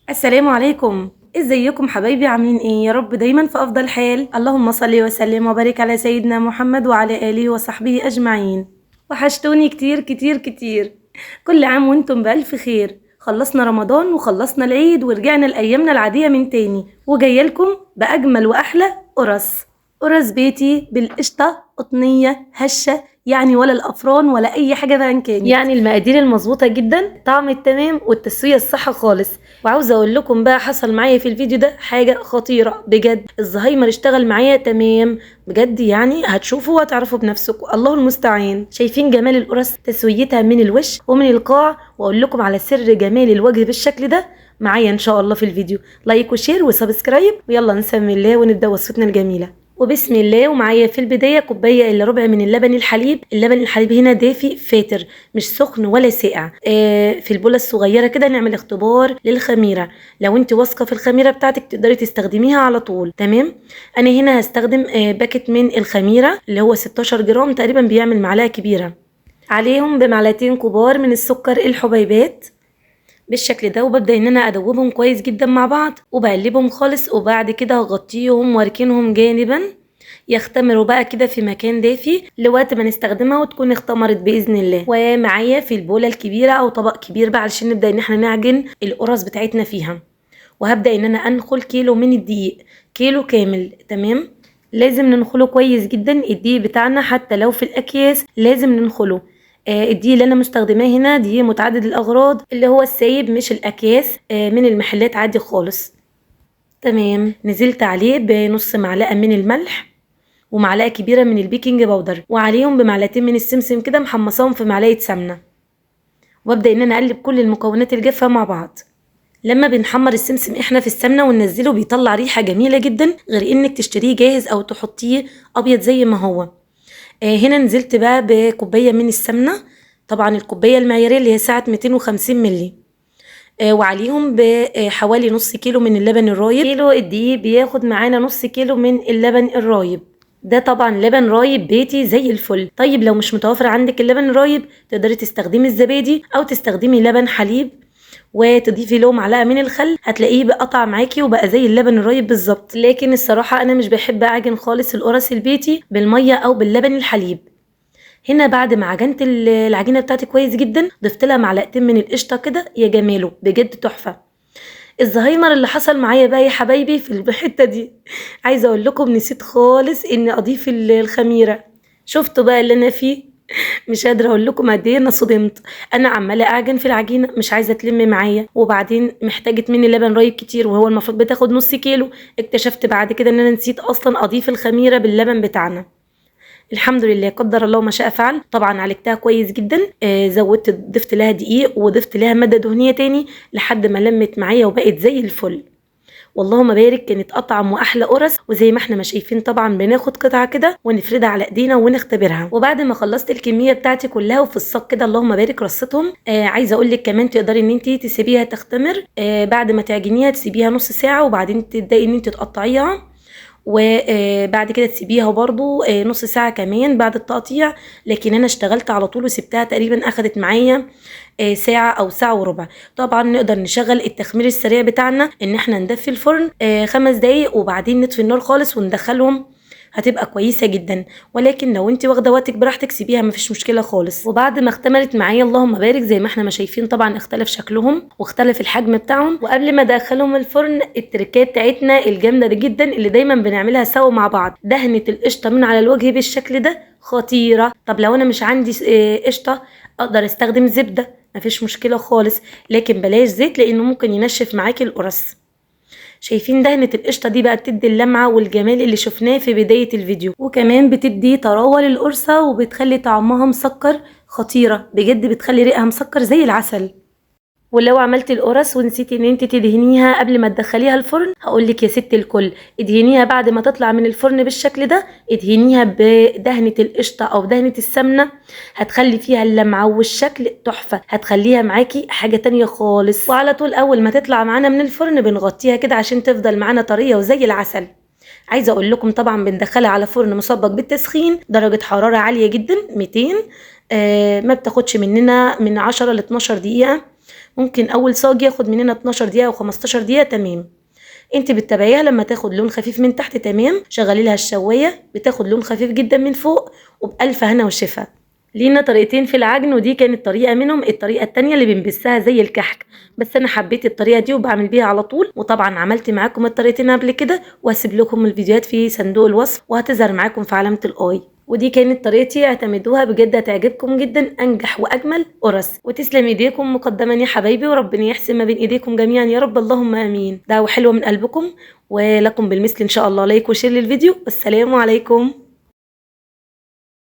السلام عليكم، ازيكم حبايبي؟ عاملين ايه؟ يا رب دايما في افضل حال. اللهم صل وسلم وبارك على سيدنا محمد وعلى اله وصحبه اجمعين. وحشتوني كتير كتير كتير. كل عام وانتم بالف خير. خلصنا رمضان وخلصنا العيد ورجعنا لايامنا العادية من تاني، وجاية لكم باجمل واحلى قرص، قرص بيتي بالقشطه، قطنيه هشه، يعني ولا الافران ولا اي حاجة بقى كان، يعني المقادير المظبوطه جدا، طعم التمام والتسويه الصح خالص. وعاوزه اقول لكم بقى حصل معايا في الفيديو ده حاجة خطيرة بجد، الزهايمر اشتغل معايا تمام بجد، يعني هتشوفوا وهتعرفوا بنفسكم، الله المستعان. شايفين جمال القرص، تسويتها من الوش ومن القاع، واقول لكم على سر جمال الوجه بالشكل ده معايا ان شاء الله في الفيديو. like و share و subscribe، ويلا نسمي الله ونبدا وصفتنا الجميلة. وبسم الله. ومعايا في البداية كوباية الا ربع من اللبن الحليب. اللبن الحليب هنا دافي فاتر، مش سخن ولا ساقع. في البوله الصغيرة كده نعمل اختبار للخميره. لو انت واثقة في الخميره بتاعتك تقدري تستخدميها على طول، تمام. انا هنا هستخدم باكت من الخميره اللي هو 16 جرام تقريبا، بيعمل معلقه كبيرة. عليهم بمعلقتين كبار من السكر الحبيبات بالشكل ده، وببدا ان انا ادوبهم كويس جدا مع بعض وبقلبهم خالص، وبعد كده هغطيهم واركنهم جانبا يختمروا بقى كده في مكان دافي لوقت ما نستخدمها وتكون اختمرت باذن الله. ومعايا في البوله الكبيرة او طبق كبير بقى علشان نبدا ان احنا نعجن القرص بتاعتنا فيها. وهبدا ان انا انخل كيلو من الدقيق، كيلو كامل، تمام. لازم ننخله كويس جدا الدقيق بتاعنا، حتى لو في الاكياس لازم ننخله. الدقيق اللي انا مستخدماه هنا دقيق متعدد الاغراض اللي هو السايب مش الاكياس، من المحلات عادي خالص، تمام. نزلت عليه بنص معلقه من الملح ومعلقة كبيرة من ال baking powder، وعليهم بمعلقتين من السمسم كده محمصاهم في معلقه سمنه. وابدا ان انا اقلب كل المكونات الجافه مع بعض. لما بنحمر السمسم احنا في السمنة وننزله بيطلع ريحه جميلة جدا، غير انك تشتريه جاهز او تحطيه ابيض زي ما هو. هنا نزلت بقى بكوبايه من السمنة، طبعا الكوباية المعياريه اللي هي سعة 250 ملي، وعليهم بحوالي نص كيلو من اللبن الرايب. كيلو الدقيق بياخد معانا نص كيلو من اللبن الرايب، ده طبعا لبن رايب بيتي زي الفل. طيب لو مش متوفر عندك اللبن الرايب تقدري تستخدمي الزبادي او تستخدمي لبن حليب وتضيفي له معلقه من الخل، هتلاقيه بقطع معاكي وبقى زي اللبن الرايب بالظبط. لكن الصراحة انا مش بحب اعجن خالص القرص البيتي بالمية او باللبن الحليب. هنا بعد ما عجنت العجينة بتاعتي كويس جدا ضفت لها معلقتين من القشطه كده، يا جماله بجد تحفة. الزهايمر اللي حصل معايا بقى يا حبايبي في الحتة دي، عايزه اقول لكم نسيت خالص اني اضيف الخميره. شفتوا بقى اللي انا فيه؟ مش قادرة اقول لكم قد ايه انا صدمت. انا عماله اعجن في العجينة مش عايزه تلم معايا، وبعدين محتاجه مني لبن رايب كتير وهو المفروض بتاخد نص كيلو. اكتشفت بعد كده ان انا نسيت اصلا اضيف الخميره باللبن بتاعنا. الحمد لله قدر الله ما شاء فعل. طبعا عالجتها كويس جدا، زودت ضفت لها دقيق وضفت لها مادة دهنية تاني لحد ما لمت معايا وبقت زي الفل. واللهم بارك، كانت اطعم واحلى قرص. وزي ما احنا ما شايفين طبعا بناخد قطعه كده ونفردها على ايدينا ونختبرها. وبعد ما خلصت الكمية بتاعتي كلها وفي الصاج كده اللهم بارك رصتهم. عايزه اقول لك كمان تقدري ان انت تسيبيها تختمر، بعد ما تعجنيها تسيبيها نص ساعة وبعدين تبداي ان انت تقطعيها، وبعد كده تسيبيها برضو نص ساعة كمان بعد التقطيع. لكن انا اشتغلت على طول وسبتها تقريبا اخدت معايا ساعة او ساعة وربع. طبعا نقدر نشغل التخمير السريع بتاعنا ان احنا ندفي الفرن 5 دقايق وبعدين نطفي النار خالص وندخلهم، هتبقى كويسة جدا. ولكن لو انت واخده وقتك براحتك سيبيها مفيش مشكلة خالص. وبعد ما اختمرت معايا اللهم بارك زي ما احنا ما شايفين طبعا اختلف شكلهم واختلف الحجم بتاعهم. وقبل ما ادخلهم الفرن التركية بتاعتنا الجامدة دي جدا اللي دايما بنعملها سوا مع بعض، دهنه القشطه من على الوجه بالشكل ده خطيرة. طب لو انا مش عندي قشطه اقدر استخدم زبدة مفيش مشكلة خالص، لكن بلاش زيت لانه ممكن ينشف معاكي القرص. شايفين دهنة القشطة دي بقى بتدي اللمعة والجمال اللي شفناه في بداية الفيديو، وكمان بتدي طراوة للقرصة وبتخلي طعمها مسكر خطيرة بجد، بتخلي ريقها مسكر زي العسل. ولو عملتي القرص ونسيتي ان انت تدهنيها قبل ما تدخليها الفرن، هقولك يا ست الكل ادهنيها بعد ما تطلع من الفرن بالشكل ده، ادهنيها بدهنة القشطة او دهنة السمنة، هتخلي فيها اللمعة والشكل تحفة، هتخليها معاكي حاجة تانية خالص. وعلى طول اول ما تطلع معانا من الفرن بنغطيها كده عشان تفضل معانا طرية وزي العسل. عايزة اقول لكم طبعا بندخلها على فرن مسبق بالتسخين درجة حرارة عالية جدا 200، ما بتاخدش مننا من 10 ل 12 دقيقة، ممكن اول صاج ياخد مننا 12 دقيقة و15 دقيقة. تمام، انت بتتابعيها لما تاخد لون خفيف من تحت. تمام، شغلي لها الشوايه، بتاخد لون خفيف جدا من فوق، وبألف هنا وشفا. لينا طريقتين في العجن، ودي كانت طريقه منهم. الطريقة التانية اللي بنبسها زي الكحك، بس انا حبيت الطريقة دي وبعمل بيها على طول. وطبعا عملت معاكم الطريقتين قبل كده، وهسيب لكم الفيديوهات في صندوق الوصف وهتظهر معاكم في علامة ال i. ودي كانت طريقتي، اعتمدوها بجد هتعجبكم جدا، انجح واجمل قرص. وتسلم ايديكم مقدما يا حبايبي، وربنا يحسن ما بين ايديكم جميعا يا رب، اللهم امين. دعوه حلوة من قلبكم، ولكم بالمثل ان شاء الله. like و share للفيديو، والسلام عليكم.